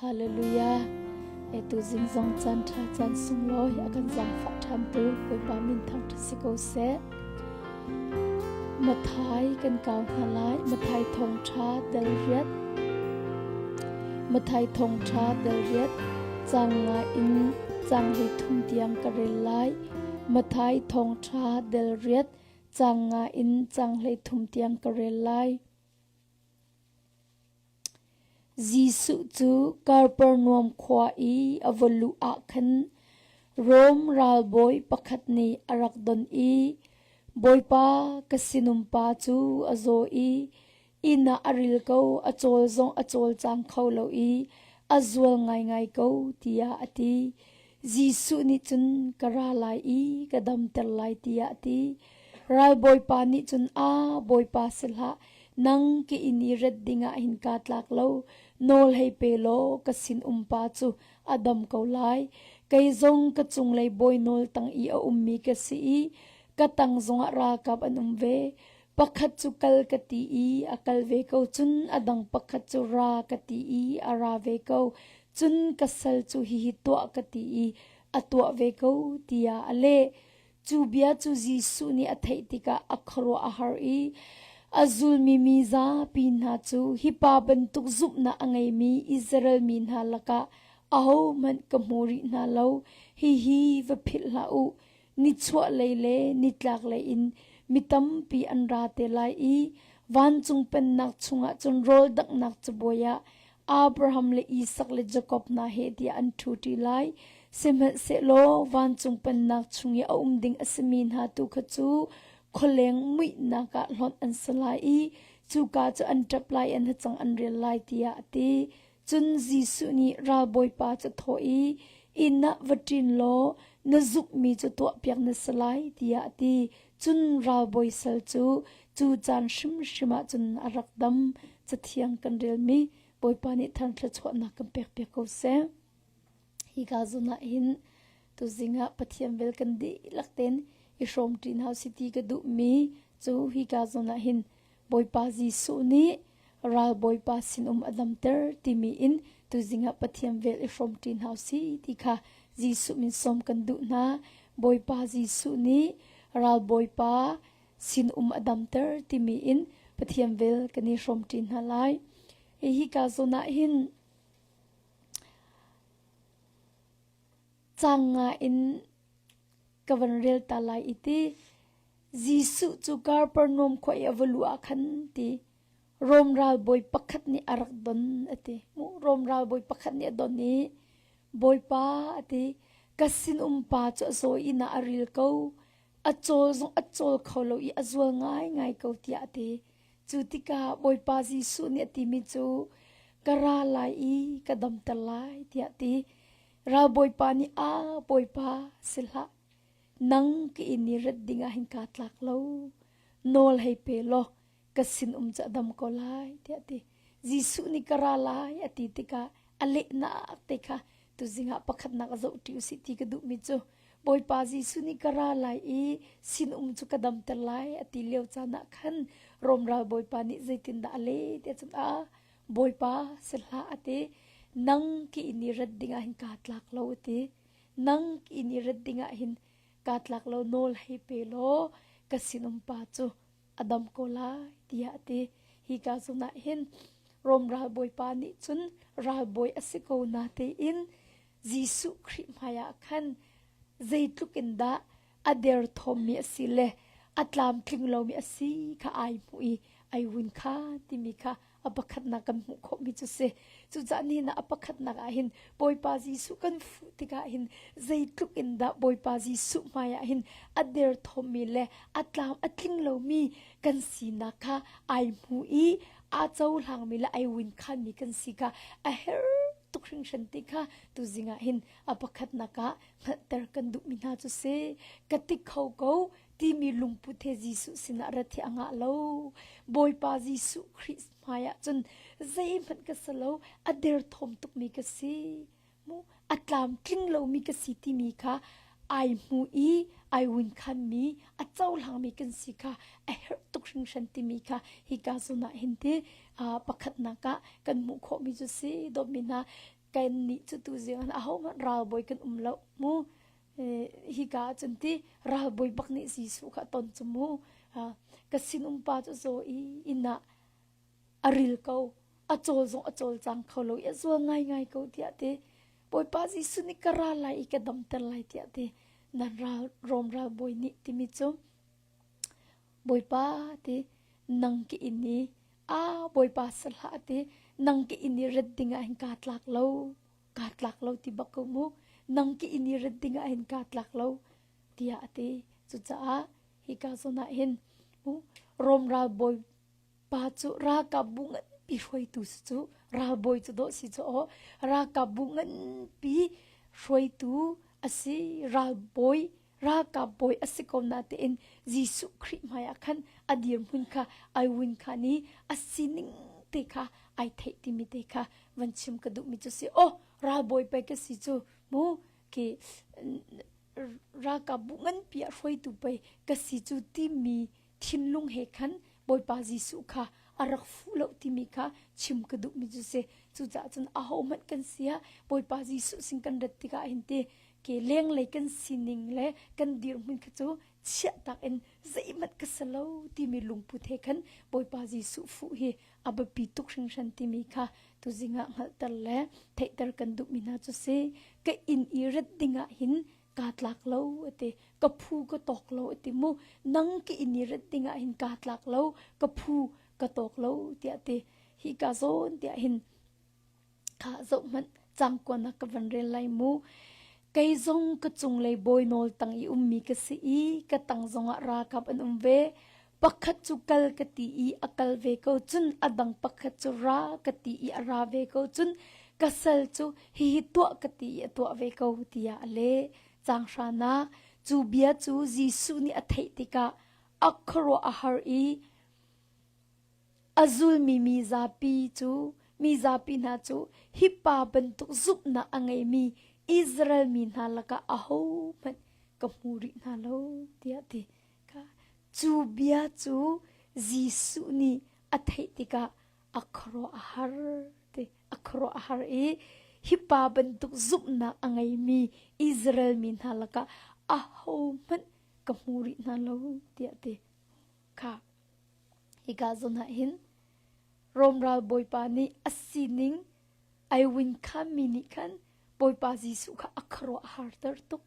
Hallelujah. Etu zing zong caan ṭha caan sunglawi a kan zaangfah ṭhantu Bawipa min thangṭhat si ko seh. Mathai kan kau hna lai. Mathai thawngṭha del riat. Mathai thawngṭha del riat. Cang nga in cang hlei thum tiang ka rel lai. Mathai thawngṭha del riat. Cang nga in cang hlei thum tiang ka rel lai. Jesuh cu Kapernaum khua i a va luh ah khan Rom ralbawi pakhat nih a rak don i, “Bawipa, ka sinumpa cu a zaw i inn ah a ril ko, a cawl zong a cawlcang kho lo i a zual ngaingai ko,” tiah a ti. Jesuh nih cun, “Ka ra lai i ka damter lai,” tiah a ti. Ralbawipa nih cun, “Aa, Bawipa si hlah, Nang ka inn i ret dingah hin kaa tlak lo. Nawl hei pe law ka sinumpa cu a dam ko lai. Kei zong ka cunglei bawi nawl tang i a ummi ka si i ka tang zongah ralkap an um ve. Pakhat cu kal ka ti i a kal ve ko, cun a dang pakhat cu ra ka ti i a ra ve ko. Cun ka sal cu hihi tuah ka ti i a tuah ve ko, tiah a leh. Cu bia cu Jesuh nih a theih tikah a khuaruah a har i a zulmi mi zapi hna cu hi pa bantuk zumhnak a ngeimi Israel mi hna lakah ahohmanh ka hmu rih hna lo. Hihi va philh hlah u. Nichuahlei le nitlaklei in mi tampi an ra te lai i vancung pennak chungah cun rawl danghnak cabuai ah Abraham le Isak le Jakob hna he tiah an ṭhuṭi lai. Sihmanhsehlaw vancung pennak chung i a um ding a simi hna tu kha cu khualeng muihnak ah hlonh an si lai i cuka cu an ṭap lai, an hacang an rial lai tiah a ti. Cun Jesuh nih ralbawipa cu a thawh i, Inn ah va ṭin law na zumhmi cu tuahpiak na si lai, tiah a ti. Cun ralbawi sal cu cu caan hrimhrim ah cun a rak dam. Cathiang kan relmi Bawipa nih than thluachuahnak kan pekpiak ko seh. Hika zawn ah hin tuzing ah Pathian vel kan dihlak tein i hrawm ṭi hna usih ti ka duhmi cu hika zawn ah hin Bawipa Jesuh nih ral Bawipa sinum a damter timi in tuzing ah Pathian vel i hrawm ṭi hna usih ti kha Jesuh min sawm kan duh hna. Bawipa Jesuh nih ral Bawipa sinum a damter timi in Pathian vel kan i hrawm ṭi hna lai. Hika zawn ah hin Cang nga in ka van rel ta lai i ti. Jesuh cu Kapernaum khua i a va luh ah khan ti Rom ralbawi pakhat nih a rak don a ti. Mu Rom ralbawi pakhat nih a don i Bawipa a ti ka sinum pa cu a zaw inn ah a ril ko a cawl zong a cawl kho lo i a zual ngaingai ko tiah a ti. Cu tikah Bawipa Jesuh nih a timi cu ka ra lai i ka damter lai tiah a ti. Ralbawipa nih a Bawipa si hlah nang ka inn i rat dingah hin kaa tlak lo nawl hei pe law ka sinum cu a dam ko lai tiah a ti. Jesuh nih ka ra lai a ti tikah a lehnak te kha tuzing ah pakhatnak a zohṭi usih ti ka duhmi cu Bawipa Jesuh nih ka ra lai i sinum cu ka damter lai a ti lio caan ah khan Rom ral Bawipa nih zeitindah a leh tiah cun a Bawipa si hlah a ti nang ki inn i rat dingah hin kaa tlak lo a ti nang ki inn i rat dingah hin kaa tlak lo nawl hei pe law ka sinum pa cu a dam ko lai tiah a ti. Hi ka zawn ah hin Rom ralbawipa nih cun ralbawi a si ko na tein Jesuh Khrih hmaiah khan zeitluk in dah a derthawmmi a si le a tlamtling lomi a si kha ai hmuh i ai win kha timi kha a pakhatnak kan hmuh khawhmi cu si. Cucaah nihin ah a pakhatnak ah hin Bawipa Jesuh kan fuh tikah hin zeitluk in dah Bawipa Jesuh hmaiah hin a derthawmmi le a tlam a tling lomi kan sinak kha ai hmu i aa cohlangmi le ai win khanmi kan si kha a herh tuk hringhran ti kha tuzing ah hin a pakhatnak ah hngalhter kan duhmi hna cu si. Ka ti kho ko timi lungput he Jesuh sinah rat hi a ngah lo. Bawipa Jesuh Khrih hmaiah cun zeihmanh ka si lo, a derthawm tukmi ka si. Mu a tlamtling lomi ka si timi kha ai hmu i ai win khanmi, a cohlangmi kan si kha a herh tuk hringhran timi kha hika zawn ah hin ti pakhatnak ah kan hmuh khawhmi cu si. Dawtmi hna. Kannih cu tuzing ah ahohmanh ralbawi kan um lo mu. Hika ah cun ti ralbawi bak nih Jesuh kha a ton cu mu. Ka sinum pa cu zaw i inn ah a ril ko. A cawl zong a cawlcang kho lo i a zual ngaingai ko tiah ti. Bawipa Jesuh nih ka ra lai i ka damter lai tiah ti. Nan ral Rom ralbawi nih timi cu Bawipa ti nang ka inn i a Bawipa si hlah ti nang ka inn i rat ding ah hin kaa tlak lo kaa tlak lo ti bak ko mu nang ka inn i rat ding ah hin kaa tlak lo tiah a ti cucaah hika zawn ah hin mu Rom ralbawi pa cu ralkapbu nganpi hruaitu si cu ralbawi cu dawh si cu aw ralkapbu nganpi hruaitu a si ralbawi ralkap bawi a si ko natein Jesuh Khrih hmaiah khan a dirhmun kha ai win kha ni a sining te kha ai theih timi te kha van chim ka duhmi cu si oh ralbawi pei ka si cu mu ki ralkap bu nganpi ah hruaitu pei ka si cu timi thinlung he khan Bawipa Jesuh kha a rak fuh lo timi kha chim ka duhmi cu si. Cucaah cun ahohmanh kan si ah Bawipa Jesuh sin kan rat tikah hin ti ke lenglei kan sining le kan dirhmun kha cu chiahtak in zeihmanh ka si lo timi lungput he khan Bawipa Jesuh fuh hi a biapi tuk hringhran timi kha tuzing ah hngalhter le theihter kan duhmi hna cu si. Ka inn i rat dingah hin kaa tlak lo a ti ka phu ka tawk lo a ti mu nang ka inn i rat ding ah hin kaa tlak lo ka phu ka tawk lo tiah ti hi ka zawn tiah hin kha zoh hmanh cangkuan ah ka van rel lai mu kei zong ka cunglei bawi nawl tang i ummi ka si i ka tang zongah ralkap an um ve pakhat cu kal ka ti i a kal ve ko cun a dang pakhat cu ra ka ti i a ra ve ko cun ka sal cu hihi tuah ka ti i a tuah ve ko tiah a leh. Caang hranak cu bia cu Jesuh nih a theih tikah a khuaruah a har i a zulmi mi zapi cu mi zapi hna cu hi pa bantuk zumhnak a ngeimi Israel mi hna lakah ahohmanh ka hmu rih hna lo tiah a ti. Cu bia cu Jesuh nih a theih tikah a khuaruah a har ti a khuaruah a har i hi pa bantuk zumhnak a ngeimi Israel mi hna lakah ahohmanh ka hmu rih hna lo tiah a ti. Kha hika zawn ah hin Rom ral bawipa nih a sining ai win khanmi nih khan Bawipa Jesuh kha a khuaruah a harter tuk.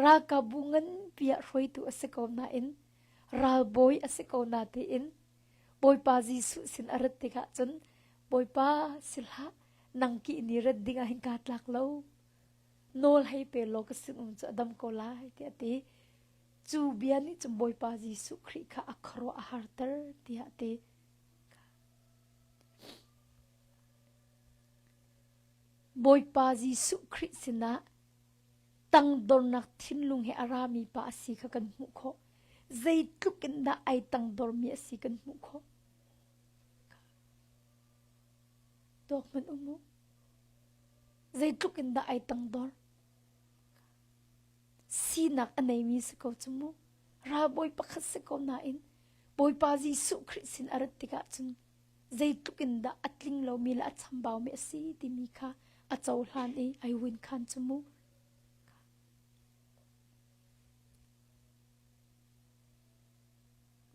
Ralkapbu nganpi ah hruaitu a si ko nain ralbawi a si ko natein Bawipa Jesuh sin a rat tikah cun Bawipa si hlah nang ki ni rat ding ah hin kaa tlak lo nawl hei pe law ka sin um cu a dam ko lai tiah a ti. Cu bia nih cun Bawipa Jesuh Khrih kha a khuaruah a harter tiah a ti. Bawipa Jesuh Khrih sinah tangdornak thinlung he a rami pa a si kha kan hmuh khawh. Zeitluk in dah ai tangdormi a si kan hmuh khawh. Tuak hmanh um u. Zeitluk in dah ai tangdor. Sinak a neimi si ko cu mu. Ralbawi pakhat si ko nain Bawipa Jesuh Khrih sin a rat tikah cun zeitluk in dah a tling lomi le a chambaumi a si timi kha a cohlan i ai win khan cu mu.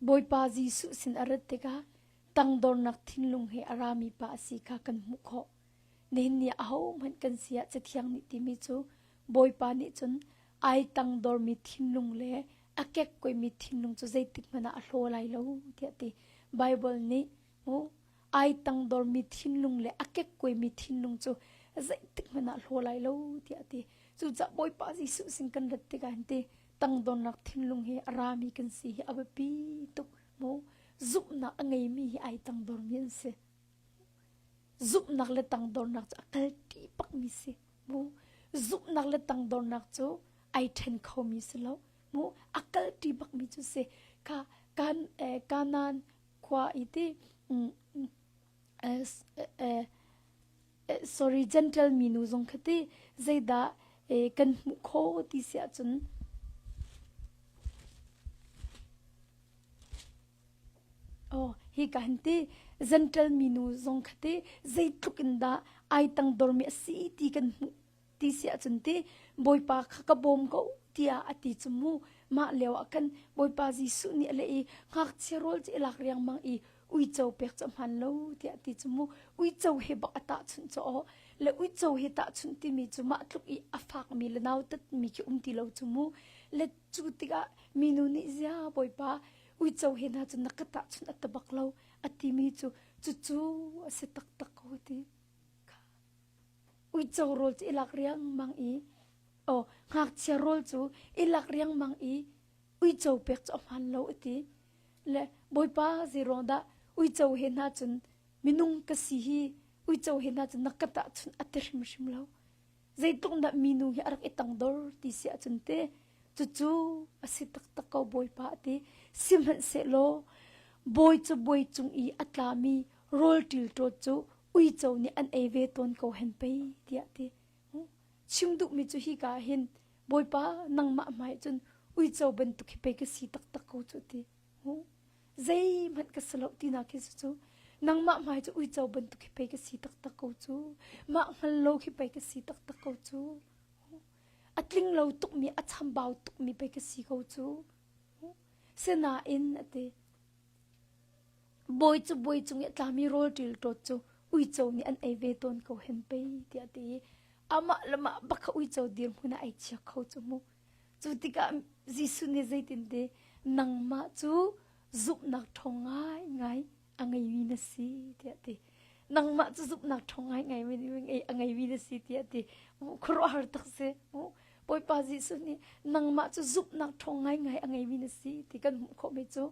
Bawipa Jesuh sin a rat tikah tangdornak thinlung he a rami pa a si kha kan hmuh khawh. Nihin ni ahohmanh kan si ah Cathiang nih timi cu Bawipa nih cun ai tangdormi thinlung le a kekkuaimi thinlung cu zeitik hmanh ah a hlaw lai lo tiah a ti. Baibal nih mu ai tangdormi thinlung le a kekkuaimi thinlung cu zeitik hmanh ah hlaw lai lo tiah a ti. Cucaah Bawipa Jesuh sin kan rat tikah hin ti tangdornak thinlung hi a rami kan si hi a biapi tuk mu zumhnak a ngeimi hi ai tangdormi an si. Zumhnak le tangdornak cu a kalpi bakmi si. Mu zumhnak le tangdornak cu ai ṭhen khomi si lo. Mu a kalṭi bakmi cu si. Kha kan eh, Kanaan khua i ti mm, eh, eh, eh, sorry gentle minu zong kha ti zeidah eh, kan hmuh kho ti si ahcun Oh, hi ka hin ti. Gentle minu zong kha te zeitluk in dah ai tangdormi a si ti kan hmuh ti si ahcun ti Bawipa kha ka bawm ko tiah a ti cu mu. Mah lio ah khan Bawipa Jesuh nih a leh i ngakchia rawl cu i lak riangmang i uico pek cu a hmaan lo tiah a ti cu mu. Uico he bak a tahchunh cu aw. Le uico he tahchunh timi cu mah tluk i a fakmi le nautatmi khi um ti lo cu mu. Le cu tikah minu nih zia Bawipa uico he hna cu na ka tahchunh a ta bak lo a timi cu cucu a si taktak ko ti. Uico rawl cu i lak riangmang i aw ngakchia rawl cu i lak riangmang i uico pek cu a hmaan lo a ti. Le Bawipa zeiruang dah uico he hna cun minung ka si hi uico he hna cun na ka tahchunh a ti hrimhrim lo. Zeitluk dah minu hi a rak i tangdor ti si ahcun te cucu a si taktak ko Bawipa a ti. Sihmanhsehlaw bawi cu bawi cung i a tlami rawl ṭilṭawt cu uico nih an ei ve tawn ko hen pei tiah a ti. Chim duhmi cu hika ah hin Bawipa nangmah hmai cun uico bantuk hi pei ka si taktak ko cu ti. Zeihmanh ka si lo tinak khi cu nangmah hmai cu uico bantuk hi pei ka si taktak ko cu. Mah hngal lo khi pei ka si taktak ko cu. A tling lo tukmi, a chambau tukmi pei ka si ko cu. Sinain a ti. Bawi cu bawi cung i a tlami rawl ṭilṭawt cu uico nih an ei ve tawn ko hen pei tiah a ti i amah le mah bak kha uico dirhmun ah ai chia kho cu mu. Cu tikah Jesuh nih zeitin nangmah cu zumhnak ṭhawng ngaingai a ngeimi na si tiah a ti. Nangmah cu zumhnak ṭhawng ngaingai a ngeimi na si tiah a ti. Khuaruahhar tak si. Bawipa Jesuh nih nangmah cu zumhnak ṭhawng ngaingai a ngeimi na si ti kan hmuh khawhmi cu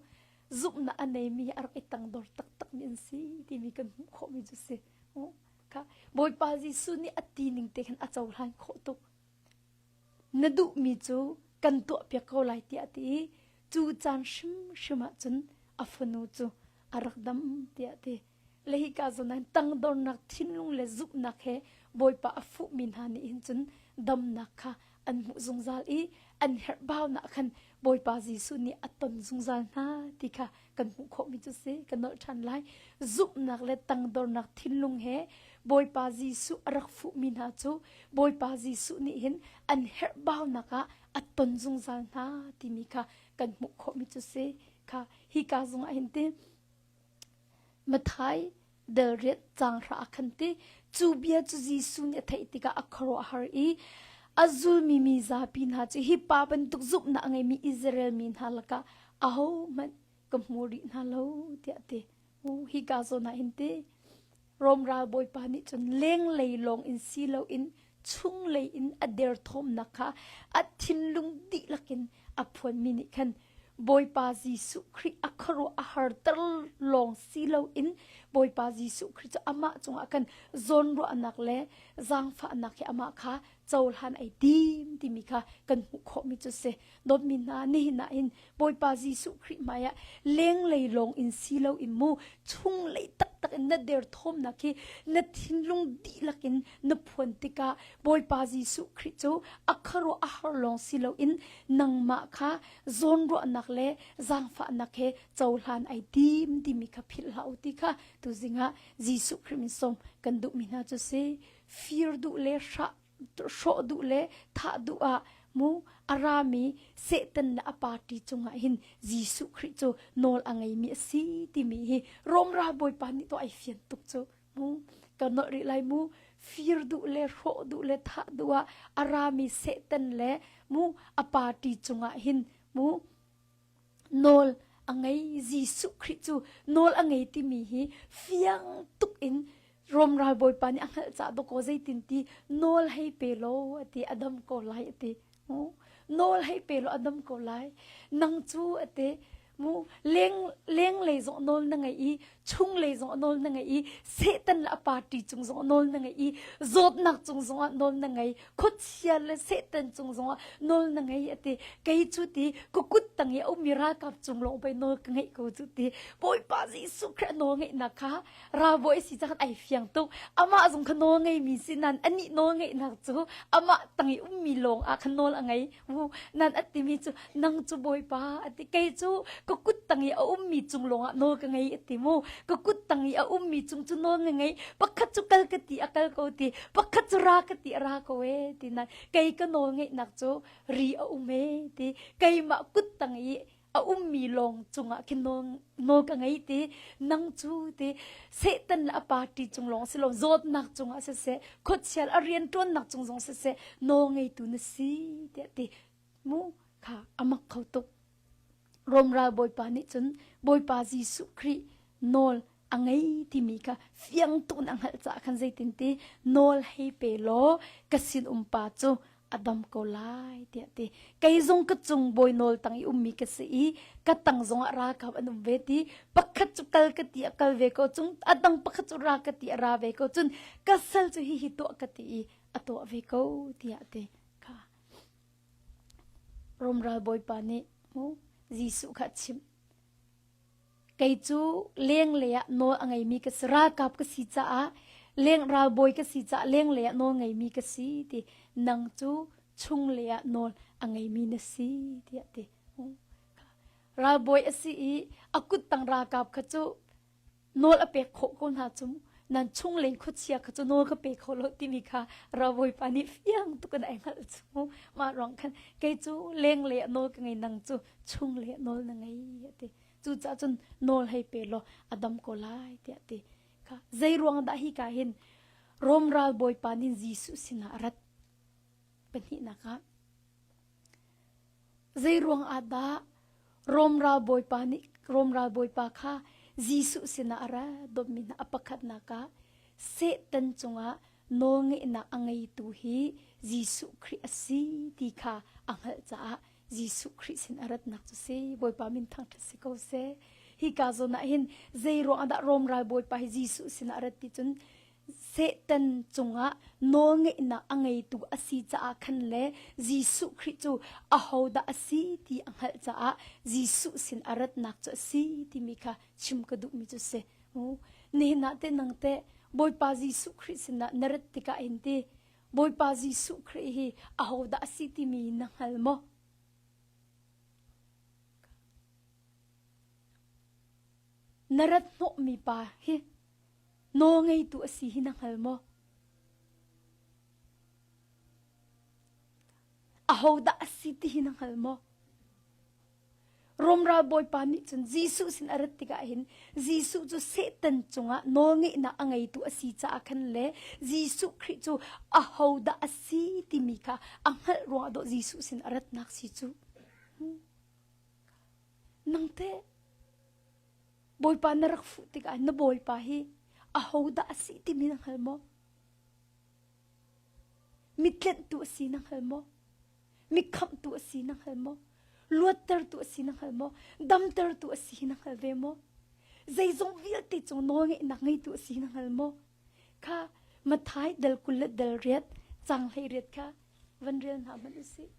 zumhnak a neimi a rak i tangdor taktakmi an si timi kan hmuh khawhmi cu si. Kha Bawipa Jesuh nih a ti ning te khan a cohlan khawh tuk. Na duhmi cu kan tuahpiak ko lai tiah a ti i cu caan hrimhrim ah cun a fanu cu a rak dam tiah a ti. Le hika zawn ah tangdornak thinlung le zumhnak he Bawipa a fuhmi hna nih hin cun damnak kha an hmuh zungzal i an herhbaunak khan Bawipa Jesuh nih a ton zungzal hna ti kha kan hmuh khawhmi cu si. Ka nolh ṭhan lai. Zumhnak le tangdornak thinlung he Bawipa Jesuh a rak fuhmi hna cu Bawipa Jesuh nih hin an herhbaunak ah a ton zungzal hna timi kha kan hmuh khawhmi cu si. Kha hika zongah hin ti Matthai delriat caang hra ah khan ti cu bia cu Jesuh nih a theih tikah a khuaruahhar i a zulmi mi zapi hna cu hi pa bantuk zumhnak a ngeimi Israel mi hna lakah ahohmanh ka hmu rih hna lo tiah a ti. Hika zawn ah hin ti Rom ralbawipa nih cun lenglei lawng in si loin chunglei in a derthawmnak kha a thinlung dihlak in a phuanmi nih khan Bawipa Jesuh Khrih a khuaruah a harter lawng si loin Bawipa Jesuh Khrih cu amah cungah khan zawnruahnak le zaangfahnak hi amah kha cohlan ai tim timi kha kan hmuh khawhmi cu si. Dawtmi hna, nihin ah hin Bawipa Jesuh Khrih hmaiah lenglei lawng in si loin mu chunglei taktak in na derthawmnak hi na thinlung dihlak in na phuan tikah Bawipa Jesuh Khrih cu a khuaruah a har lawng si loin nangmah kha zawnruahnak le zaangfahnak he cohlan ai tim timi kha philh hlah u ti kha tuzing ah Jesuh Khrih min sawm kan duhmi hna cu si. Fir duh le hrah hrawh duh le thah duh ah mu a rami Satan le a party cungah hin Jesuh Khrih cu nawl a ngeimi a si timi hi Rom ralbawipa nih to ai fian tuk cu mu ka nolh rih lai mu fir duh le hrawh duh le thah duh ah a rami Satan le mu a party cungah hin mu nawl a ngei Jesuh Khrih cu nawl a ngei timi hi fiang tuk in Rom ralbawipa nih a hngalh cah dawkaw zeitin ti nawl hei pe law a ti a dam ko lai a ti nawl hei pe law a dam ko lai nang cu a ti mu leng lenglei zong nawl na ngei i chunglei zong nawl na ngei i Satan le a party cung zong nawl na ngei i zawtnak cung zong ah nawl na ngei khuachia le Satan cung zong ah nawl na ngei a ti kei cu ti ka kut tang i a ummi ralkap cung lawng pei nawl ka ngeih ko cu ti Bawipa Jesuh Khrih a nawl ngeihnak kha ralbawi si cang ai fiang tuk amah zong kha nawl ngeimi si nan anih nawl ngeihnak cu amah tang i ummi lawng ah khan nawl a ngei mu nan a timi cu nang cu Bawipa a ti kei cu ka kut tang i a ummi cung lawng ah nawl ka ngei a ti mu. Ka kut tang i a ummi cung cu nawl na ngei. Pakhat cu kal ka ti a kal ko ti, pakhat cu ra ka ti a ra ko e ti nain kei ka nawl ngeihnak cu ri a um e ti. Keimah kut tang i a ummi lawng cungah khin nawl nawl ka ngei ti nang cu ti Satan le a party cung lawng si lo zawtnak cungah siseh khuachial a rianṭuannak cung zong siseh nawl ngeitu na si tiah ti mu kha a mak kho tuk Rom ral bawipa nih cun Bawipa Jesuh Khrih nawl a ngei timi kha fiang tuk in a hngalh caah khan zeitin ti nawl hei pe law ka sin um pa cu a dam ko lai tiah ti kei zong ka cung bawi nawl tang i ummi ka si i ka tang zong ah ralkap an um ve ti pakhat cu kal ka ti a kal ve ko cung a dang pakhat cu ra ka ti a ra ve ko cun ka sal cu hihi tuah ka ti i a tuah ve ko tiah ti kha Rom ral bawipa nih mu Jesuh kha a chimh Kei cu lenglei ah nawl a ngeimi ka si. Ralkap ka si caah leng ralbawi ka si caah lenglei ah nawl ngeimi ka si ti. Nang cu chunglei ah nawl a ngeimi na si tiah ti. Ralbawi a si i a kuttang ralkap kha cu nawl a pek khawh ko hna cu nan chunglei khuachia kha cu nawl ka pe kho lo timi kha ralbawipa nih fiang tuk in ai hngalh cu. Mah ruang khan kei cu lenglei ah nawl ka ngei nang cu chunglei ah nawl na ngei a ti. Cucaah cun nawl hei pe law a dam ko lai tiah a ti. Kha zei ruang dah hi ka hin Rom ral bawipa nih Jesuh sinah a rat? Pahnihnak ah zei ruang ah dah Rom ral bawipa nih Rom ral bawipa kha Jesuh sinah a ra dawtmi hna a pakhatnak ah Satan cungah nawlngeihnak a ngeitu hi Jesuh Khrih a si ti kha a hngalh caah Jesuh Khrih sin a ratnak cu si Bawipa min thangṭhat si ko seh. Hika zawn ah hin zei ruang dah Rom ral Bawipa hi Jesuh sinah a rat ti cun Satan cungah nawlngeihnak a ngeitu a si caah khan le Jesuh Khrih cu ahodah a si ti a hngalh caah Jesuh sin a ratnak cu a si timi kha chim ka duhmi cu si. Nihin ah teh nang teh Bawipa Jesuh Khrih sinah na rat tikah hin ti Bawipa Jesuh Khrih hi ahodah a si timi na hngal maw? Na rat hnawhmi pa hi nawlngeitu a si hi na hngal maw? Ahodah a si ti hi na hngal maw? Rom ralbawipa nih cun Jesuh sin a rat tikah hin Jesuh cu Satan cungah nawlngeihnak a ngeitu a si caah khan le Jesuh Khrih cu ahodah a si timi kha a hngalh ruangah dawh Jesuh sin a ratnak si cu. Nang teh Bawipa na rak fuh tikah na Bawipa hi ahodah a si timi na hngal maw? Mitlenhtu a si na hngal maw? Mi khamhtu a si na hngal maw? Luattertu a si na hngal maw? Damtertu a si na hngal ve maw? Zeizong vialte cung nawlngeihnak ngeitu a si na hngal maw? Kha Mathai dal 20 le dal riat cang hlei riat kha van rel hna hmanh usih.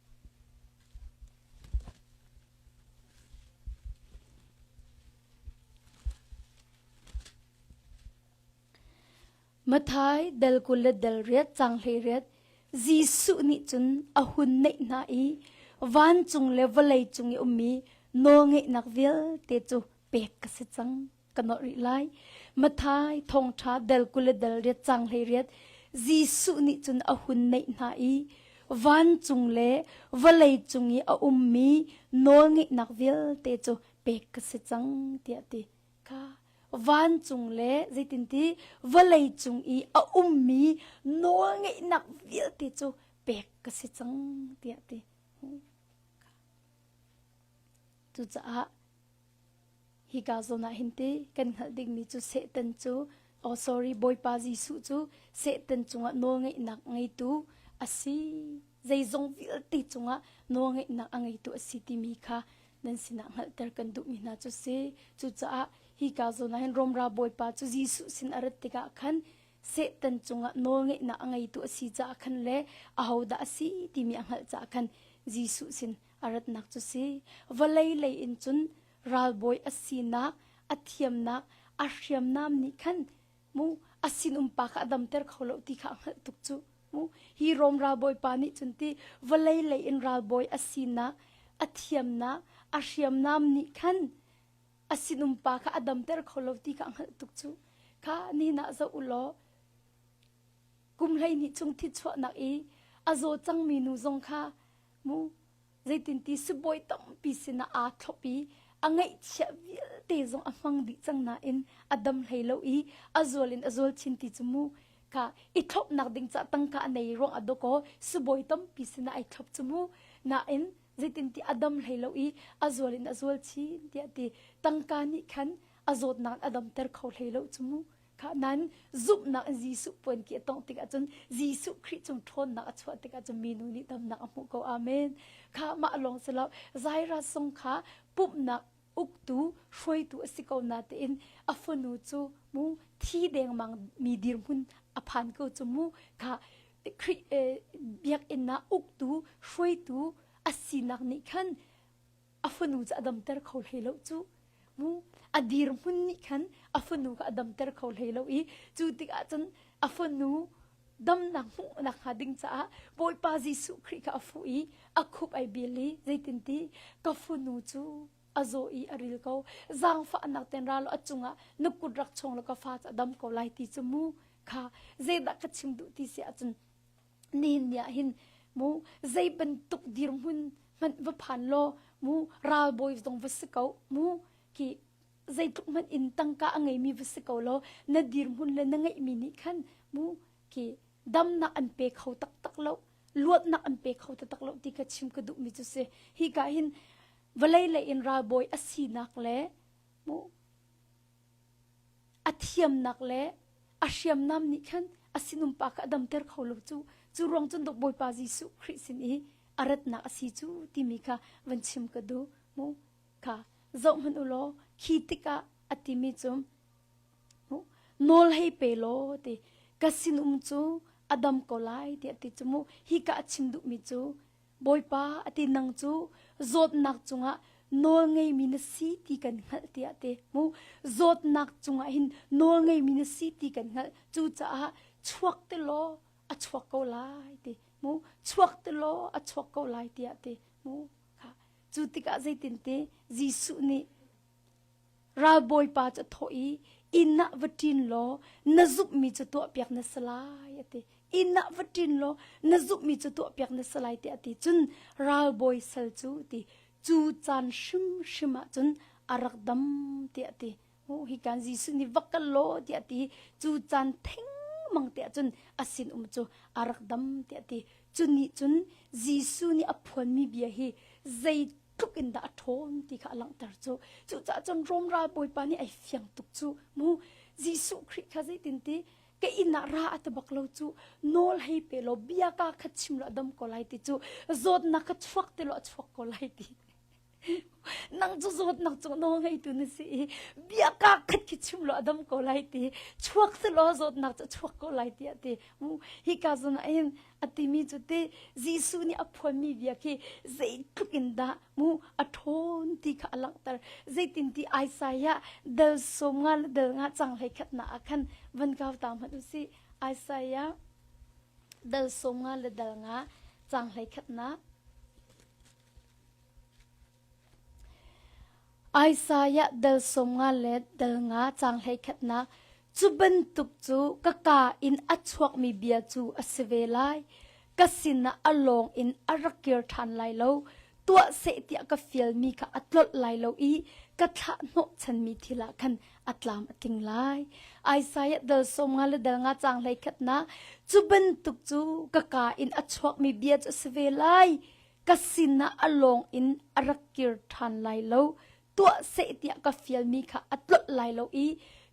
Matthai dal 20 le dal riat cang 18 Jesuh nih cun a hun neih hna i vancung le vawlei cung i ummi nawlngeihnak vialte cu pek ka si cang ka nolh rih lai. Matthai thawngṭha dal 20 le dal riat cang 18 Jesuh nih cun a hun neih hna i vancung le vawlei cung i a ummi nawlngeihnak vialte cu pek ka si cang tiah a ti. Kha vancung le zeitinti vawlei cung i a ummi nawlngeihnak vialte cu pek ka si cang tiah ti. Cucaah hika zawn ah hin ti kan hngalh dingmi cu Satan cu oh sorry Bawipa Jesuh cu Satan cungah nawlngeihnak ngeitu a si zeizong vialte cungah nawlngeihnak a ngeitu a si timi kha nan sinah hngalhter kan duhmi hna cu si. Cucaah hika zawn ah hin Rom ralbawipa cu Jesuh sin a rat tikah khan Satan cungah nawlngeihnak a ngeitu a si caah khan le ahodah a si timi a hngalh caah khan Jesuh sin a ratnak cu si. Vawlei lei in cun ralbawi a sinak, a thiamnak, a hriamnam nih khan mu a sinum pa kha a damter kho lo ti kha a hngalh tuk cu mu hi Rom ralbawi pa nih cun ti vawlei lei in ralbawi a sinak a thiamnak a hriamnam nih khan. A sinum pa kha a damter kho lo ti kha a hngalh tuk cu. Kha nihin ah zoh u law kum 12 chung thichuahnak i a zaw cangmi nu zong kha mu zeitinti sibawi tampi sinah aa thlop i a ngaihchiah vialte zong a hmang dih cang nain a dam hlei lo i a zual in a zual chin ti cu mu kha i thlopnak ding ca tangka a nei ruang a dawkaw sibawi tampi sinah ai thlop cu mu nain zeitinti a dam hlei lo i a zual in a zual chin tiah ti tangka nih khan a zawtnak a damter kho hlei lo cu mu Kha nan zumhnak in Jesuh puan ki a tongh tikah cun Jesuh Khrih cung ṭhawnnak a chuah tikah cun minu nih damnak a hmuh ko. Amen. Kha mah lawng si lo Jairus zong kha pumhnak uktu hruaitu a si ko na tein a fanu cu mu thi dengmang mi dirhmun a phan ko cu mu kha Khrih biakinn ah uktu hruaitu a sinak nih khan a fanu cu a damter kho hlei lo cu mu a dirhmun nih khan a fanu kha a damter kho hlei lo i cu tikah cun a fanu damnak hmuhnak hnga ding caah Bawipa Jesuh Khrih kha a fuh i a khup ai bil i zeitinti ka fanu cu a zaw i a ril ko zaangfahnak ten ra law a cungah na kut rak chong law ka fa cu a dam ko lai ti cu mu kha zeidah ka chim duh ti si ahcun nihin ni ah hin mu zei bantuk dirhmun hmanh va phan law mu ralbawi zong va si ko mu ki zeitluk hmanh in tangka a ngeimi va si ko law na dirhmun le na ngeihmi nih khan mu ki damnak an pe kho taktak lo luatnak an pe kho taktak lo ti ka chim ka duhmi cu si hi ka hin vawlei lei in ralbawi a sinak le mu A thiamnak le a hriamnam nih khan a sinum pa kha a damter kho lo cu. Cu ruang cun dok Bawipa Jesuh Khrih sin i a ratnak a si cu timi kha van chim ka duh mu. Kha zoh hmanh u law khi tikah a timi cu mu nawl hei pe law ti ka sinum cu a dam ko lai tiah ti cu mu hi ka a chim duhmi cu Bawipa a ti nang cu zawtnak cungah nawl ngeimi na si ti kan hngalh tiah ti mu zawtnak cungah hin nawl ngeimi na si ti kan hngalh cucaah chuak te law a chuak ko lai ti mu chuak te law a chuak ko lai tiah ti mu kha cu tikah zeitin ti Jesuh nih Ralbawipa cu a thawh i inn ah va ṭin law na zumhmi cu tuahpiak na si lai a ti. Inn ah va ṭin law na zumhmi cu tuahpiak na si lai tiah a ti. Cun ralbawi sal cu ti cu caan hrimhrim ah cun a rak dam tiah a ti. Hi kan Jesuh nih va kal law tiah a ti. Cu caan thengmang tiah cun a sinum cu a rak dam tiah a ti. Cu nih cun Jesuh nih a phuanmi bia hi zei tluk in dah a ṭhawn ti kha a langhter cu. Cucaah cun Rom ralbawipa nih ai fiang tuk cu. Mu Jesuh Khrih kha zeitin ti ka inn ah ra a ti bak lo cu nawl hei pe law bia ka kha chim law a dam ko lai ti cu zawtnak kha chuak ti law a chuak ko lai ti. Nang cu zawtnak cu nawl ngeitu na si i bia ka khat khi chim law a dam ko lai ti chuak ti law zawtnak cu a chuak ko lai ti a ti. Mu hi ka zawn ah hin a timi cu ti Jesuh nih a phuanmi bia khi zeitluk in dah mu a ṭhawn ti kha a langhter. Zeitin ti Isaiah dal sawm nga le dal nga cang hlei khatnak ah khan van kau ta hmanh u sih. Isaiah dal sawm nga le dal nga cang hlei khatnak. Isaiah dal 50 le dal nga caang 11nak Cu bantuk cu ka kaa in a chuakmi bia cu a si ve lai. Ka sinah a lawng in a rak kir ṭhan lai lo. Tuah seh tiah ka fialmi kha a tlolh lai lo i ka thlah hnawhchanmi thil ah khan a tlam a tling lai. Isaiah dal 50 le dal nga caang 11nak Cu bantuk cu ka kaa in a chuakmi bia cu a si ve lai. Ka sinah a lawng in a rak kir ṭhan lai lo. Tuah seh tiah ka fialmi kha a tlolh lai lo i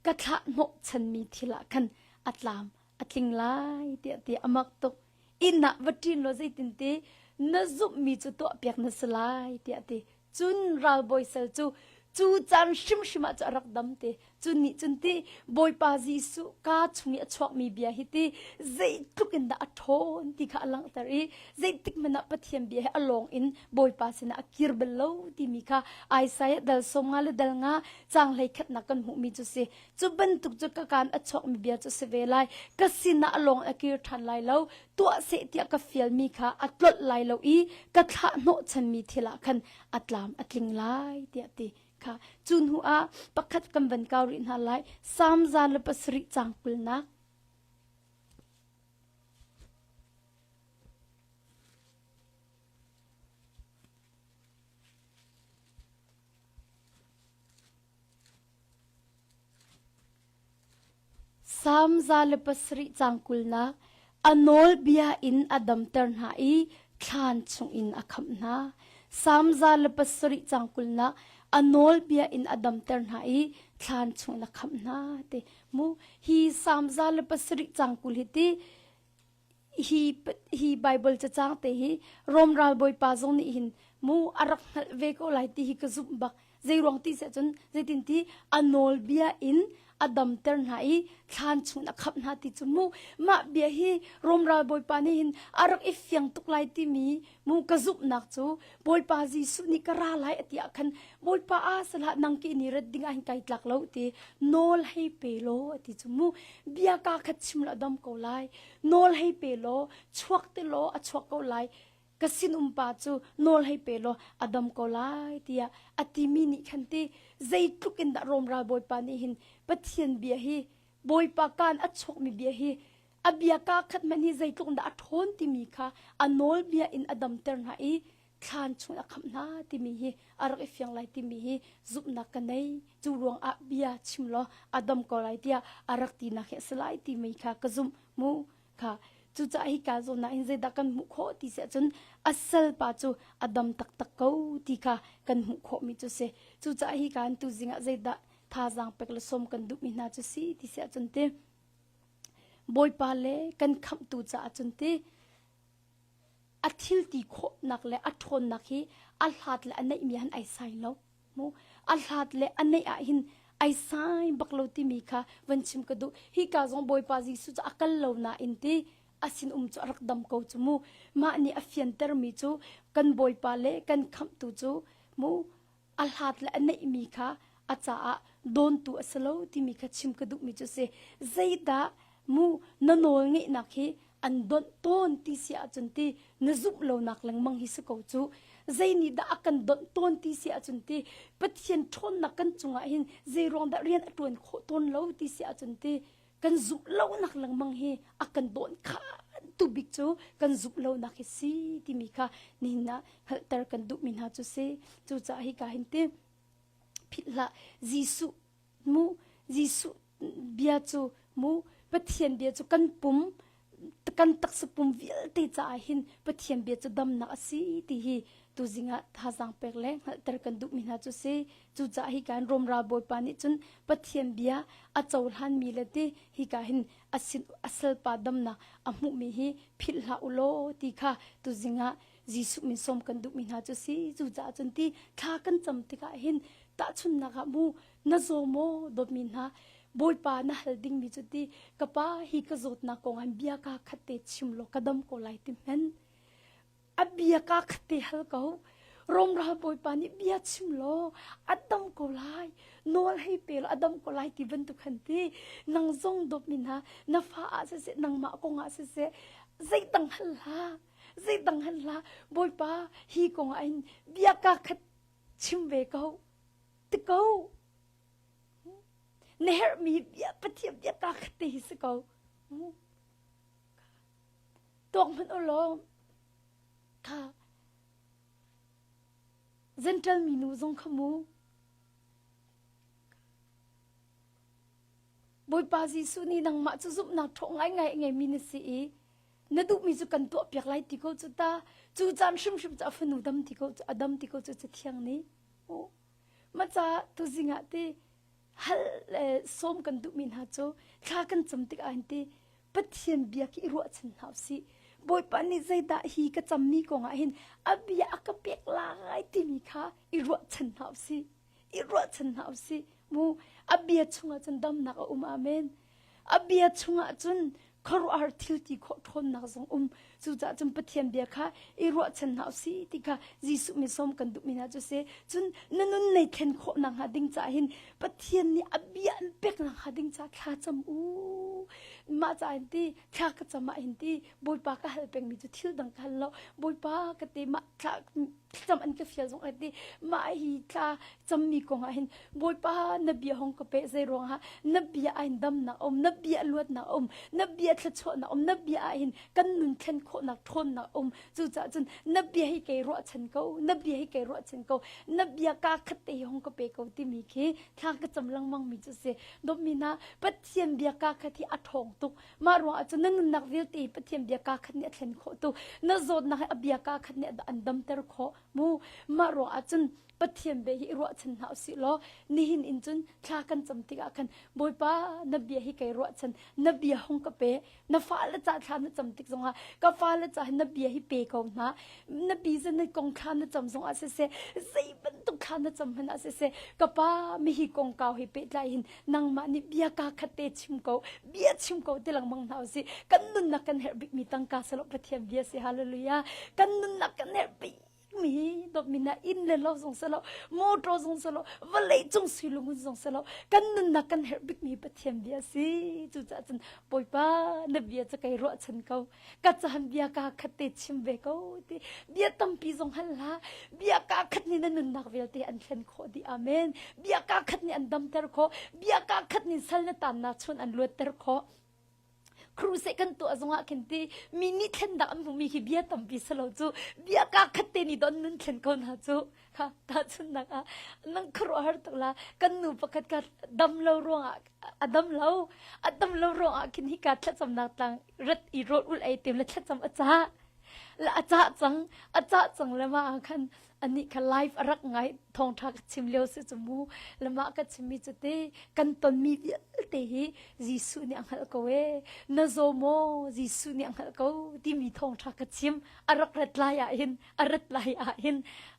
ka thlah hnawhchanmi thil ah khan a tlam a tling lai tiah ti a mak tuk. Inn ah va ṭin law zeitin ti na zumhmi cu tuahpiak na si lai tiah a ti. Cun ralbawi sal cu cu caan hrimhrim ah cu a rak dam te. Cu nih cun ti Bawipa Jesuh kaa chung i a chuakmi bia hi ti zeitluk in dah a ṭhawn ti kha a langhter i zeitik hmanh ah Pathian bia hi a lawng in Bawipa sinah a kir bal lo timi kha Isaiah dal 50 le dal nga caang 11nak kan hmuhmi cu si. Cu bantuk cu ka kaan a chuakmi bia cu si ve lai. Ka sinah a lawng a kir ṭhan lai lo. Tuah seh tiah ka fialmi kha a tlolh lai lo i ka thlah hnawhchanmi thil ah khan a tlam a tling lai tiah ti. Kha cu hnu ah pakhat kan van kau rih hna lai. Salm 107 caang kulnak. Salm 107 caang kulnak a nawlbia in a damter hna i thlan chungin a khamh hna. Salm 107 caang kulnak a nawlbia in a damter hna i thlan chungin a khamh hna ti mu hi Salm 107 caang 20 hi ti hi hi Bible cacang te hi Rom ralbawipa zong nih hin mu a rak hngalh ve ko lai ti hi ka zumh bak zei ruang ti seh cun zeitin ti a nawlbia in a damter hna i thlan chung a khamh hna ti cu mu mah bia hi Rom ralbawipa nih hin a rak i fiang tuk lai timi mu ka zumhnak cu Bawipa Jesuh nih ka ra lai a ti ah khan Bawipa a salah nang ki ni rat ding ah hin kai tlak lo ti nawl hei pe law a ti cu mu bia ka khat chim la dam ko lai nawl hei pe law chuak te law a chuak ko lai ka sin um pa cu nawl hei pe law a dam ko lai tiah a timi nih khan ti zeitluk in dah Rom ral Bawipa nih hin Pathian bia hi Bawipa kaan a chuakmi bia hi a bia kaa khat hmanh hi zeitluk dah a ṭhawn timi kha a nawlbia in a damter hna i thlan chung a khamh hna timi hi a rak i fiang lai timi hi zumhnak ka nei cu ruang ah bia chim law a dam ko lai tiah a rak tinak hi a si lai timi kha ka zumh mu kha cucaah hi ka zawn ah hin zeidah kan hmuh khawh ti si ahcun a salpa cu a dam taktak ko ti kha kan hmuh khawhmi cu si cucaah hi ka an tu zing ah zeidah thazaang pek le sawm kan duhmi hna cu si ti si ahcun ti Bawipa le kan khamhtu caah cun ti a thil ti khawhnak le a ṭhawnnak hi a hlat le a neihmi han ai sai lo mu a hlat le a neih ah hin ai sai bak lo timi kha van chim ka duh hi ka zong Bawipa Jesuh cu a kal lo nain ti a sin um cu a rak dam ko cu mu mah nih a fiantermi cu kan Bawipa le kan khamhtu cu mu a hlat le a neihmi kha a caah dawntu a si lo timi kha chim ka duhmi cu si zeidah mu na nawl ngeihnak hi an donh tawn ti si ahcun ti na zumh lonak lengmang hi si ko cu zei nih dah a kan donh tawn ti si ahcun ti Pathian ṭhawnnak kan cungah hin zei ruang dah rian a ṭuan khawh tawn lo ti si ahcun ti kan zumh lonak lengmang hi a kan dawn khan tu bik cu kan zumh lonak hi si timi kha nihin ah hngalhter kan duhmi hna cu si cucaah hi ka hin ti philh hlah Jesuh mu Jesuh bia cu mu Pathian bia cu kan pum kan taksa pum vialte caah hin Pathian bia cu damnak a si ti hi tuzing ah thazaang pek le hngalhter kan duhmi hna cu si cucaah hi kan Rom ral bawipa nih cun Pathian bia a cohlanmi le ti hika hin a sin a salpa damnak a hmuhmi hi philh hlah u law ti kha tuzing ah Jesuh min sawm kan duhmi hna cu si cucaah cun ti thla kan cam tikah hin tahchunhnak ah mu na zaw maw dawtmi hna Bawipa na hal dingmi cu ti ka pa hi ka zawtnak kong ah bia ka khat te chim law ka dam ko lai ti hmenh a bia ka khat te hal ko Rom ral bawipa nih bia chim law a dam ko lai nawl hei pe law a dam ko lai ti bantuk han ti nang zong dawtmi hna na fa ah siseh nangmah kong ah siseh zeidang hal hlah zeidang hal hlah bawipa hi kong ah hin bia ka khat chim ve ko ti ko Na herhmi bia Pathian bia kaa khat te hi si ko. Tuak hmanh u law kha Gentle minu zong kha mu. Bawipa Jesuh nih nangmah cu zumhnak ṭhawng ngaingai a ngeimi na si i na duhmi cu kan tuahpiak lai ti ko cu ta cu caan hrimhrim cu a fanu dam ti ko cu a dam ti ko cu cathiang nih. Ma ca tuzing ah ti hal le sawm kan duhmi hna cu thla kan cam tikah hin ti Pathian bia khi i ruahchan hna usih. Bawipa nih zeidah hi ka cammi kong ah hin a bia a ka pek lai timi kha i ruahchan hna usih. I ruahchan hna usih. Mu a bia chungah cun damnak a um amen. A bia chungah cun khuaruahhar thil ti khawh ṭhawnnak zong um. Cucaah cun Pathian bia kha i ruahchan hna usih ti kha Jesuh min sawm kan duhmi hna cu si. Cun na nun nei thlen khawh nakhnga ding caah hin Pathian nih a bia an pek nakhnga ding caah thla cam u. Mah ca in ti thla ka cam ah hin ti Bawipa ka hal pengmi cu thil dang ka hal lo. Bawipa ka ti mah thla thlacam an ka fial zong a ti mah hi thla cammi kong ah hin Bawipa na bia hong ka pe zei ruangah na bia ah hin damnak um na bia luatnak um na bia thluachuahnak um na bia ah hin kan nun thlen khawhnak ṭhawnnak um cucaah cun na bia hi kei ruahchan ko na bia hi kei ruahchan ko na bia ka khat te hi hong ka pe ko timi khi thla ka cam lengmang mi cu si dawtmi hna Pathian bia ka khat hi a ṭhawng tuk Mah ruang ah cun na nunnak vialte Pathian bia kaa khat nih a thlen khawh tu, na zawtnak hi a bia kaa khat nih an damter khawh mu. Mah ruang ah cun Pathian bia hi i ruahchan hna usih law nihin in cun thla kan cam tikah khan Bawipa na bia hi kai ruahchan, na bia hung ka pe, na fale ca thla na cam tik zongah ka fale ca hi na bia hi pe ko hna, na business kong thla na cam zongah siseh, zei bantuk thla na cam hmanh ah siseh, ka pa mihi kongkau he pehtlai hin nangmah nih bia kaa khat te chim ko bia chim ko ti lengmang hna usih kan nunnak kan herh bikmi tangka salo Pathian bia si hallelujah kan nunnak kan herh bikmi dawtmi na inn le lo zong selo motor zong selo vawlei cung sui lungun zong selo kan nunnak kan herh bikmi Pathian bia si cucaah cun Bawipa na bia cu kai ruahchan ko ka caan bia kaa khat te chim ve ko ti bia tampi zong hal hlah bia kaa khat nih na nunnak vialte an thlen khawh dih amen bia kaa khat nih an damter khawh bia kaa khat nih sal na tannak chun an luatter khawh crusade kan tuah zongah khin ti mi nih thlen dak an hmumi khi bia tampi salo cu bia kaa khat te nih don nun thlen ko hna cu kha tahchunhnak ah nang khuaruahhar tuk la kan nu pakhat kha dam lo ruangah a dam lo a dam lo ruangah khin hika thlacamnak tlang rat i rawl ul ei tim le thlacam a cah la a cah cang a cah cang le ma ah khan anih kha live a rak ngai thawngtha ka chim lio si cu mu le mah ka chimmi cu te kan tonmi vialte hi Jesuh nih a hngalh ko ee na zaw maw Jesuh nih a hngalh ko timi thawngtha ka chim a rak rat lai ah hin a rat lai ah hin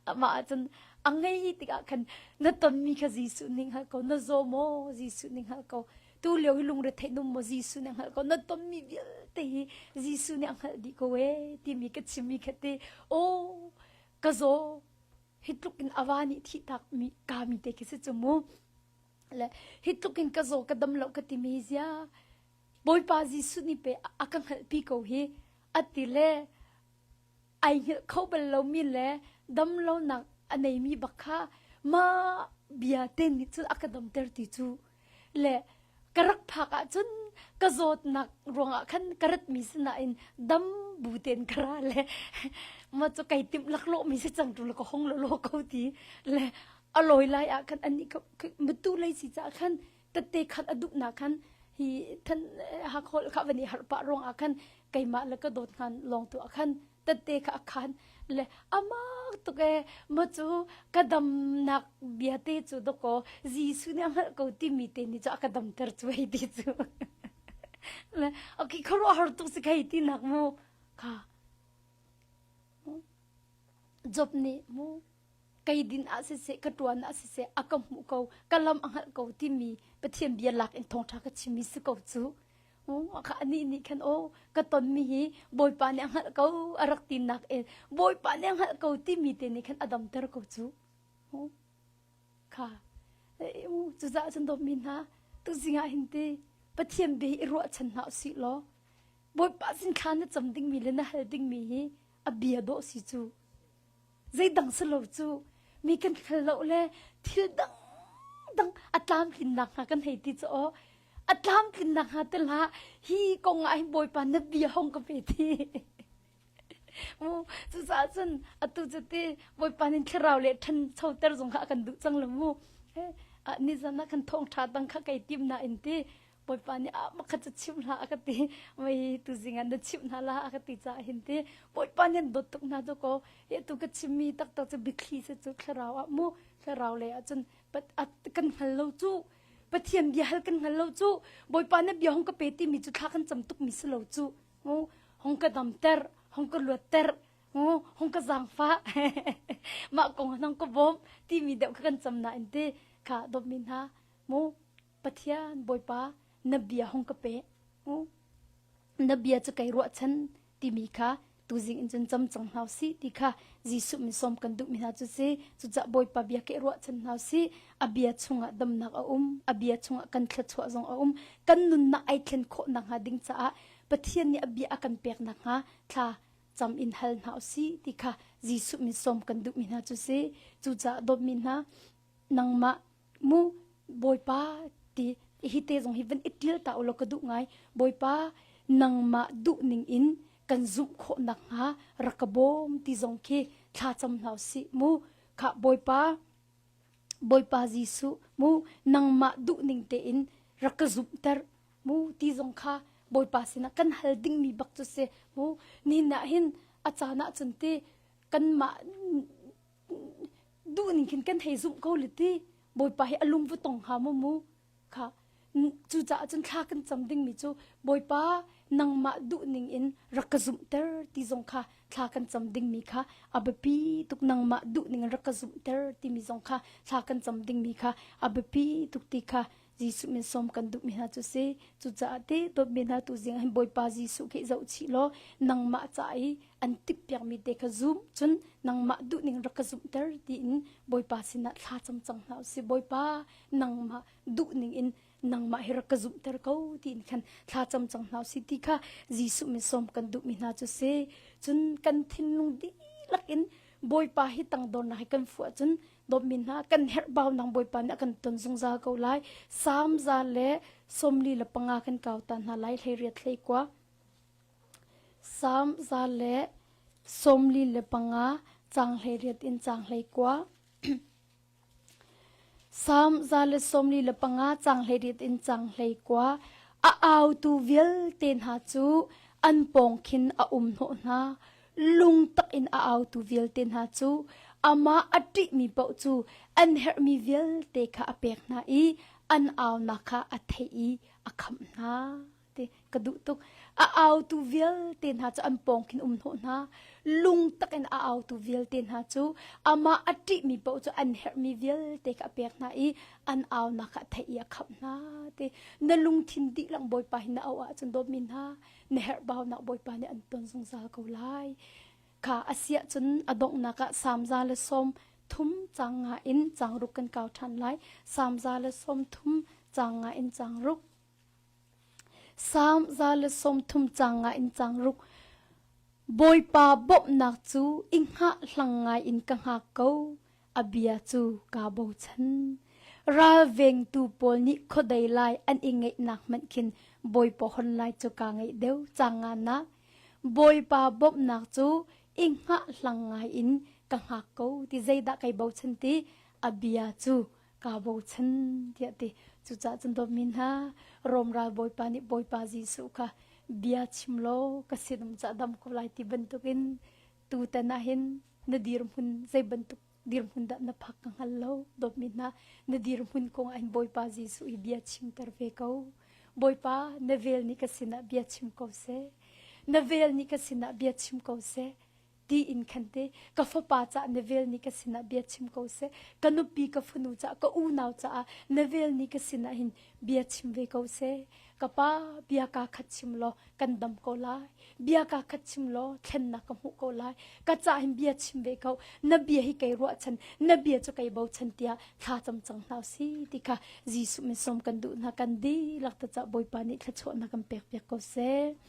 amah ahcun a ngei tikah khan na tonmi kha Jesuh nih hngalh ko na zaw maw Jesuh nih hngalh ko tu lio hi lungre theih num maw Jesuh nih hngalh ko na tonmi vialte hi Jesuh nih a hngalh dih ko ee timi ka chimmi kha te aw ka zaw hi tluk in ava nih thih tak mi ka mi te khi si cu mu le hi tluk in ka zaw ka dam lo ka timi zia Bawipa Jesuh nih pe a ka hngalhpi ko hi ati le ai hngilh kho bal lomi le damlonak a neimi bak kha mah bia te nih cun a ka damter ti cu le ka rak phak ahcun ka zawtnak ruangah khan ka ratmi sinain dam bu tein ka ra le ma cu kai timh laklawh mi si cang tu le ka hong lo lo ko ti le a lawi lai ah khan ani matu lei si caah khan tette khat a duhnak khan hi than hakhol kha van i harh pah ruangah khan keimah le ka dawt hngan lawng tu ah khan tette kha a khan le amak tuk e ma cu ka damnak bia te cu doko Jesuh nih a hngalh ko timi te nih cu a ka damter cu hei ti cu le okay khuaruahhar tuk si khei ti nak mu kha Job nih mu kei din ah siseh ka ṭuan ah siseh a ka hmuh ko ka lam a hngalh ko timi Pathian bia lak in thawngṭha ka chimmi si ko cu kha anih nih khan aw ka tonmi hi Bawipa nih a hngalh ko a rak tinak in Bawipa nih a hngalh ko timi te nih khan a damter ko cu kha cucaah cun dawtmi hna tuzing ah hin ti Pathian bia hi i ruahchan hna usih law Bawipa sin thla na cam dingmi le na hal dingmi hi a bia dawh si cu Zeidang si lo cu mi kan hngal lo le thil dangdang a tlamtlinnak hnga kan hei ti cu aw a tlamtlinnak hnga te hlah hi kong ah hin Bawipa na bia hong ka pe ti. Mu cucaah cun atu cu ti Bawipa nih thlarau le ṭhanchoter zong kha a kan duh cang lo mu. Nizan ah kan thawngṭha dang kha kai tim nain ti Bawipa nih ah makhat cu chimh hlah a ka ti mei tuzing ah na chimh hna la a ka ti caah hin ti Bawipa nih an dawt tuk hna cu ko hi tu ka chimmi taktak cu biathli si cu thlarau ah mu thlarau lei ah cun kan hngal lo cu Pathian bia hal kan hngal lo cu Bawipa na bia hong ka pe timi cu thla kan cam tuk mi si lo cu mu hong ka damter hong ka luatter hong ka zaangfah mah kong hong ka bawm timi deuh kha kan cam nain ti kha dawtmi hna mu Pathian Bawipa na bia hong ka pe. Na bia cu kai ruahchan timi kha Tuzing in cun cam cang hna usih ti kha Jesuh min sawm kan duhmi hna cu si. Cucaah Bawipa bia ke ruahchan hna usih. A bia chungah damnak a um. A bia chungah kan thluachuah zong a um. Kan nunnak ai thlen khawh nakhnga ding caah Pathian nih a bia a kan pek nakhnga thla cam in hal hna usih ti kha Jesuh min sawm kan duhmi hna cu si. Cucaah dawtmi hna, nangmah mu Bawipa ti hi te zong hi van i ṭial ta ulaw ka duh ngai. Bawipa, nangmah duh ning in kan zumh khawh nakhnga rak ka bawm ti zong khi thla cam hna usih mu. Khah Bawipa, Bawipa Jesuh mu nangmah duh ning tein rak ka zumhter mu ti zong kha Bawipa sinah kan hal dingmi bak cu si mu. Nihin ah hin a caan ah cun ti kanmah duh ning khin kan hei zumh ko le ti Bawipa hi a lung va tong hnga maw mu kha cucaah cun thla kan cam dingmi cu Bawipa nangmah duh ning in rak ka zumhter ti zong kha thla kan cam dingmi kha a biapi tuk nangmah duh ning in rak ka zumhter timi zong kha thla kan cam dingmi kha a biapi tuk ti kha Jesuh min sawm kan duhmi hna cu si. Cucaah te dawtmi hna tu zing hin Bawipa Jesuh khi zoh chih law nangmah ca i an timhpiakmi te kha zum cun nangmah duhning rak ka zumhter tiin Bawipa sinah thla cam cang hna usih. Bawipa nangmah duhning in nangmah hi rak ka zumhter ko tiin khan thla cam cang hna usih ti kha Jesuh min sawm kan duhmi hna cu si. Cun kan thinlung dihlak in Bawipa hi tangdornak hi kan fuh ahcun dawtmi hna kan herhbau nang Bawipa nih a kan ton zungzal ko lai. Salm 145 kan kau ta hna lai 18 21. Salm 145 caang 18 in caang 19. Salm 145 caang 18 in caang 19. A autu vialte hna cu an pawng khin a um hnawh hna. Lungtak in a autu vialte hna cu amah a ṭihmi paoh cu an herhmi vialte kha a pek hna i an aunak kha a theih i a khamh hna. Ti ka duh tuk. A autu vialte hna cu an pawng khin um hnawh hna. Lungtak in a autu vialte hna cu amah a ṭihmi paoh cu an herhmi vialte kha a pek hna i an aunak kha a theih i a khamh hna. Ti na lungthin dihlak Bawipa hi na auh ahcun dawtmi hna na herhbaunak Bawipa nih an ton zungzal ko lai. Kha a siah cun a donghnak ah Salm 130 caang nga in caang ruk kan kau ṭhan lai. Salm 130 caang nga in caang ruk. Salm 130 caang nga in caang ruk. Bawipa bawmhnak cu i hngahhlang ngai in ka hngak ko. A bia cu kaa bochan. Ralvengtu pawl nih khuadei lai an i ngeihnak hmanh khin Bawipa hon lai cu kaa ngeih deuh caang nganak. Bawipa bawmhnak cu i hngahhlang ngai in ka hngak ko ti zeidah kai bochan ti a bia cu kaa bochan tiah ti. Cucaah cun dawtmi hna, Rom ral Bawipa nih Bawipa Jesuh kha bia chim law ka sinum ca dam ko lai ti bantukin tutan ah hin na dirhmun zei bantuk dirhmun dah na phak ka hngal lo dawtmi hna na dirhmun kong ah hin Bawipa Jesuh i bia chimter ve ko Bawipa na vel nih ka sinah bia chim ko seh na vel nih ka sinah bia chim ko seh ti in khan te ka fapa cah na vel nih ka sinah bia chim ko seh ka nupi ka fanu cah ka unau caah na vel nih ka sinah hin bia chim ve ko seh ka pa bia ka khat chim law kan dam ko lai bia ka khat chim law thlennak ka hmuh ko lai ka ca hin bia chim ve ko na bia hi kei ruahchan na bia cu kei bochan tiah thla cam cang hna si ti kha Jesuh min sawm kan duh hna kan dihlak ta ca Bawipa nih thluachuahnak kan pek piak ko seh.